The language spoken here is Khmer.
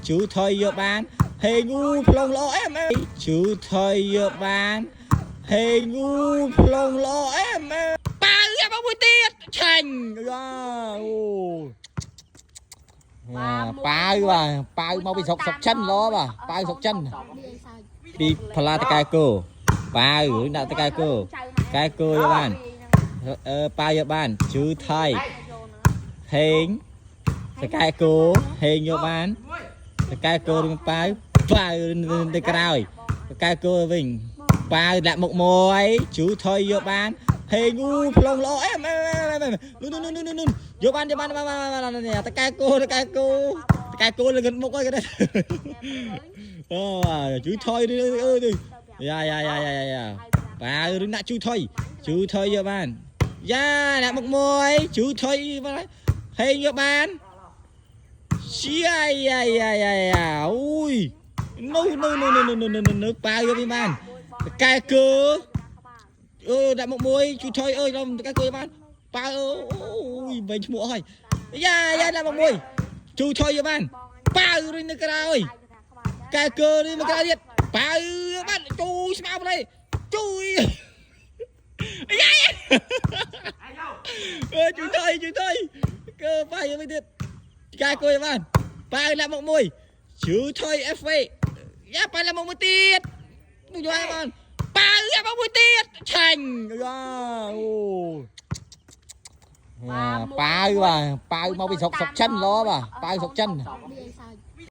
ជូថយយកបានហេងអូផ្លងល្អអែមអែមជូថយយកបានហេងអូផ្លងល្អអែមអែមប៉ាវយកមកមួយទៀតឆាញ់យ៉ាអូប៉ាវបាទប៉ាវមកពីស្រុកស្រុកចិនល្អបាទប៉ាវស្រុកចិនពីផលាតកែគោប៉ាវឬដាក់តកែគោកែគោយកបានអឺប៉ាវយកបានជូថយហេងតកែគោហេងយកបាន តកែគោឬប៉ាវប៉ាវទៅក្រោយតកែគោវិញប៉ាវដាក់មុខមួយជូថយយកបានហេងអូផ្លងល្អអែមអែមអែមនោះនោះនោះនោះយកបានយកបានបានបានតកែគោតកែគោតកែគោលើមុខអីគេអូជូថយអើយយ៉ាយ៉ាយ៉ាយ៉ាយ៉ាប៉ាវឬដាក់ជូថយជូថយយកបានយ៉ាដាក់មុខមួយជូថយបានហេងយកបាន យ៉ាយ៉ាយ៉ាយ៉ាយ៉ាអូយនោះនោះនោះនោះនោះនោះនោះប៉ាវយកវិញបានកែកើអឺដាក់មុខមួយជួយថយអើយដល់កែកើបានប៉ាវអូយវិញឈ្មោះហើយយ៉ាយ៉ាដាក់មុខមួយជួយថយយកបានប៉ាវរុញនៅក្រោយកែកើនេះមកក្រោយទៀតប៉ាវបានជួយស្មៅប្តីជួយយ៉ាយ៉ាអើជួយថយជួយថយកើប៉ាវយកវិញទៀត កែគួយបានប៉ាវលាក់មុខមួយជូថយ FA យ៉ាប៉ាវលាក់មុខមួយទៀតនោះយកបានប៉ាវលាក់មុខមួយទៀតឆាញ់យ៉ាអូប៉ាវបាទប៉ាវមកពីស្រុកស្រុកចិនល្អបាទប៉ាវស្រុកចិន